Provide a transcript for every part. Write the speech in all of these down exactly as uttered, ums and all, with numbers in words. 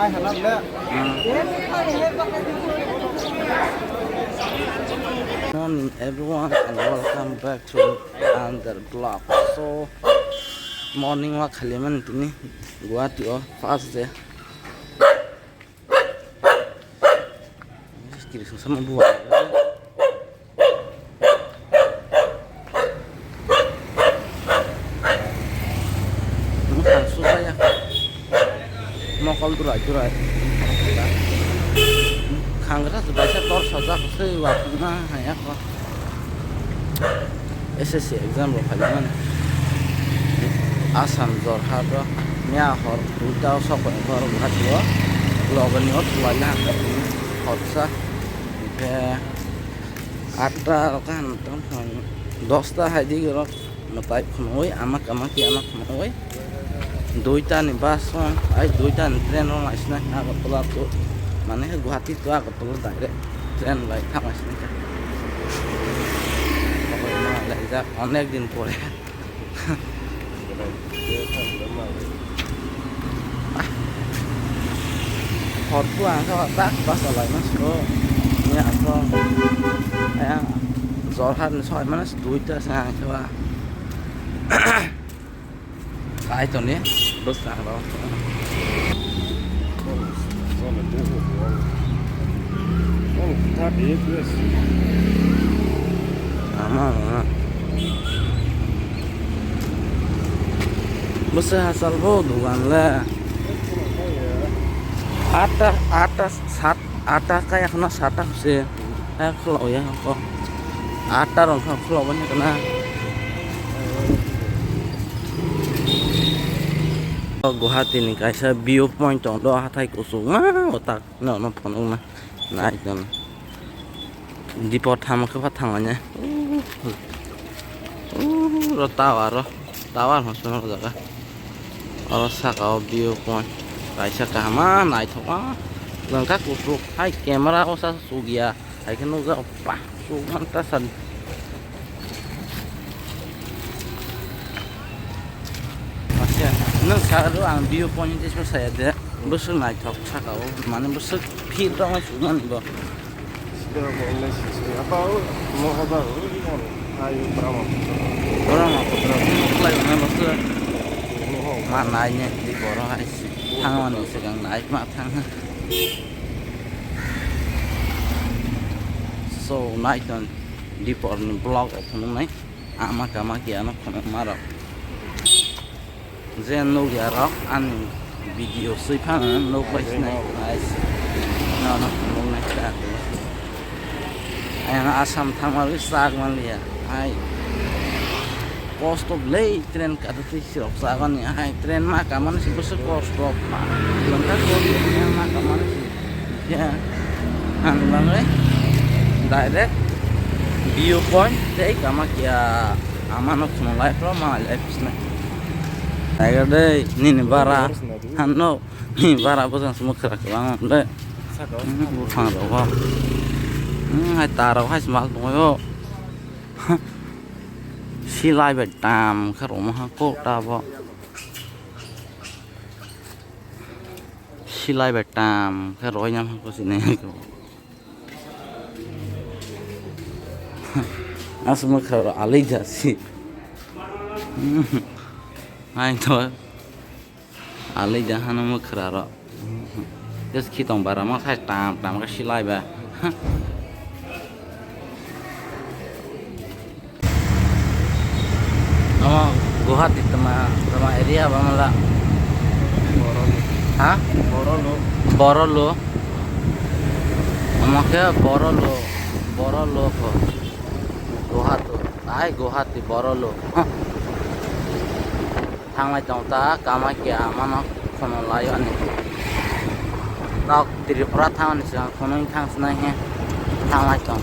Morning everyone and welcome back to another vlog. So morning walk khailaimani tini Guwahati o first day. Kiri sung sama buwa. Mokol durai durai. Khangra se baisa tor sajak se wa na haya ko. S S C exam rok phaimani. Assam Jorhat o miya hor duita o sok bai hor Guwahati o logoni o thulai na hakha horsa. Hingkhe atta rok han tong dosta hai di rok mwtai phunui ama kama ki ama phunui. Duita ni bus o ai duita ni train rok naisina Agartala to mane Guwahati to Agartala direct. Train bai thangma sini kha. Pokok ma laijak onek din pore. Hor tu ang kha tak bus alai mas ko. Ni ang kha. Ayang Jorhat ni soi mana duita sa ang kha. Kai to ni bwskango. Ama, ama. Bwswk hachal bo dogan le. Atta, atta, sat, atta kaya kheno sat ta se. Hai khwlao ya ko. Atta rok kha khwlao bani kana. Guwahati ni kaisa view point tong do hathai kuchukma o tak no no phunuk na nai ton. Dipor thama khe pha thangmani. Uro tower o, tower hwnwi swnamjak jaga. Oro saka o view point kaisa kaham ma naithok ma. Nwng kha kuchuk hai camera o sa suk ya. Hai khe nukjak pa suk man ta san. Acha, nwng sa ro ang view point tei sa saya de. Bwswk naithok saka o, mane bwswk fit rok nai suk mani bo. Sida ko nai sisi apa o mo hoda o mo ayu Brahmaputra. Brahmaputra khlai mane bwswk ma nai ne di boro hai si thang mani swkang nai ma thang. So nai ton di por ni vlog o phunuk nai ama kama ki ano phunuk ma rok. Je nukya rok ani video swi phano nuk bai sinai guys. Nono nuk nai ta. Ayang Assam thangma wi sak manliya. Ai. Kosto glei train kata twi sirok sagani. Ai train ma kamani si bwswk kosto. Lengka kosto ma kamani si. Ya. Ang bangre direct view point tei kama kya ama no khunu lai pro ma lai pisna. Tiger dei nini bara hanno ni bara bojang sumuk khara kwbang de. Buphang rok o. Hmm, hai tar rok hai smal tongo. Silai bai tam kha roma ha ko ta bo. Silai bai tam khe roi nam ko sini. Asma khara alai jasi. Ai to alai jahana mo khara ro. Just khitong bara ma khai tam tam khe silai ba. Omo Guwahati tama, tama area ba mala. Borolo. Ha? Borolo. Borolo. Omo khe Borolo, Borolo ko. Guwahati, ai Guwahati Borolo. Thanglai tong ta, Kamakhya mano. Khono lai ani. Nok Tripura thangni sing khono thang sinai he. Thanglai tong.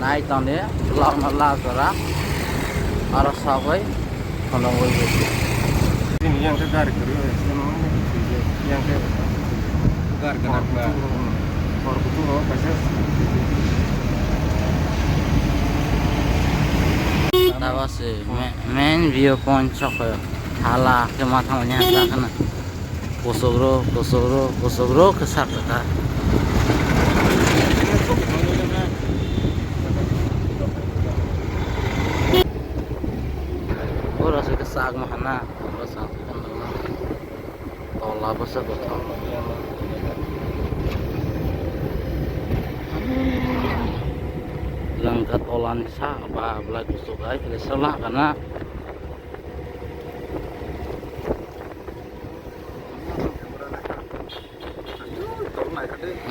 Nai tong de, lak na la jora. Aro sabai. Khonogwi. Chini yang khe gari kwrwi hai se no, yang khe gari kwrak ba. Hor kutung ro kaisa. Taba se me-, main view point sok khe hala khe ma thang ni ha khana. Kosogro, kosogro, kosogro khe sak kha. Oro se khe sak ma hana. Oro sak khe Tola bwsa kothok. Langkha tolani sa ba belai kuchuk hai khe sala kana.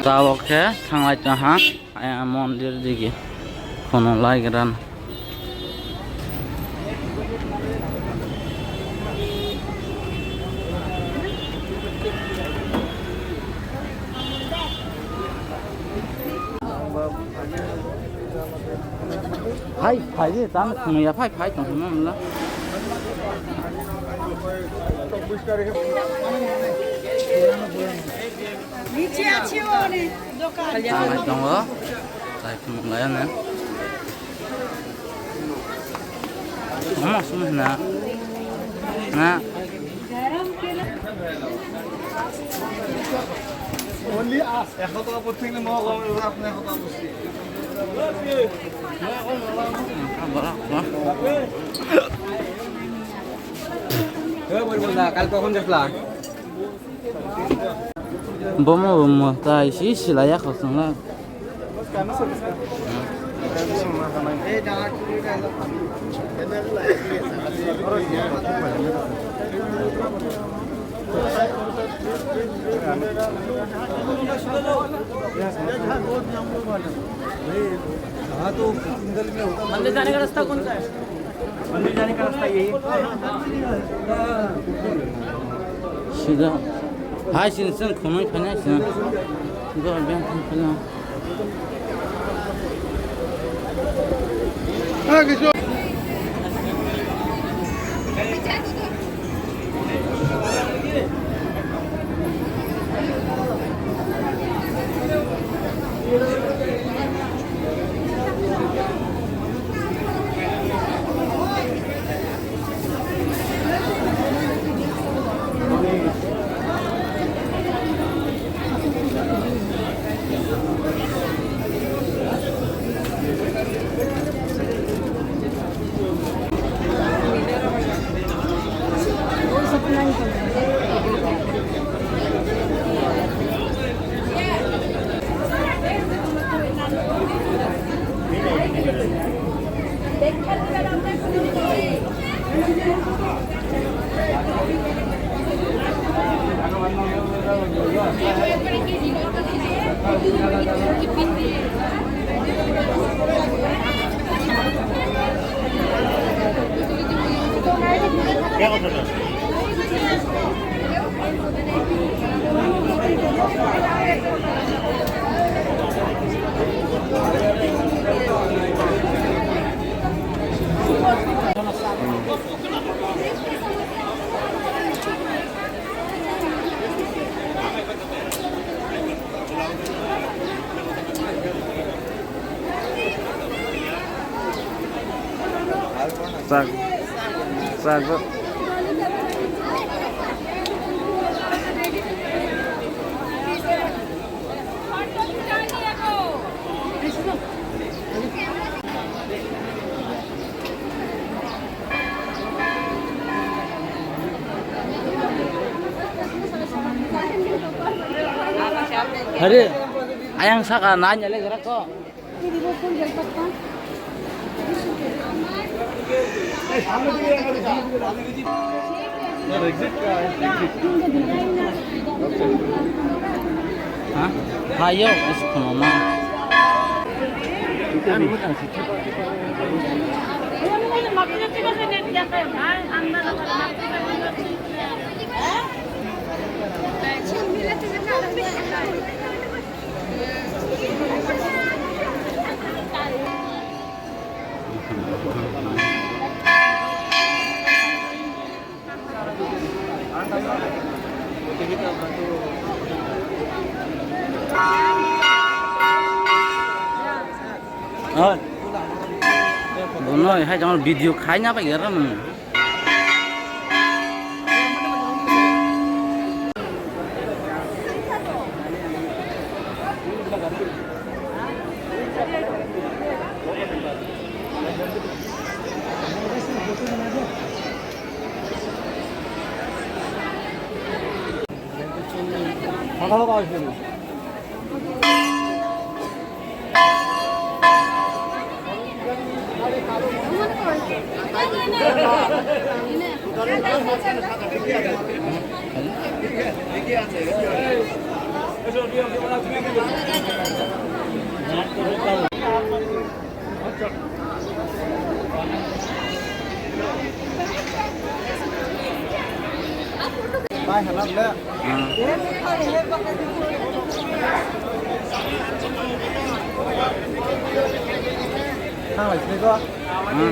Tabok khe thanglai tong ha. Aya mondir digi khunulai gran. Hai, hai de, tam khunui ya, phai, phai tong hwnna hwnla. নিচে আছে ও, অনেক দোকান। Thanglai tongo. Tei phunuk lai ano. Omo sum hwna. Na. Only us. Ekho toka porthikni mo gom, apni ekho toka porthik. Hey, bol bol da, kal kokon jesla? Bomo bomo tai si silai ya khosong la. मंदिर जाने का रास्ता कौन सा है? मंदिर जाने का रास्ता यही है। Sida. Hai, sini, sini, khonoi phaina, sini. Go, biang, khonoi phaina. Sak, sak. Hari, ayang saka nanya le gerak ko. Ha? Hayo, is kono ma. Oi. Bunoi hai jama video khaina bai gara nung. Bai, halak le. Thang lai sini ko. Hmm.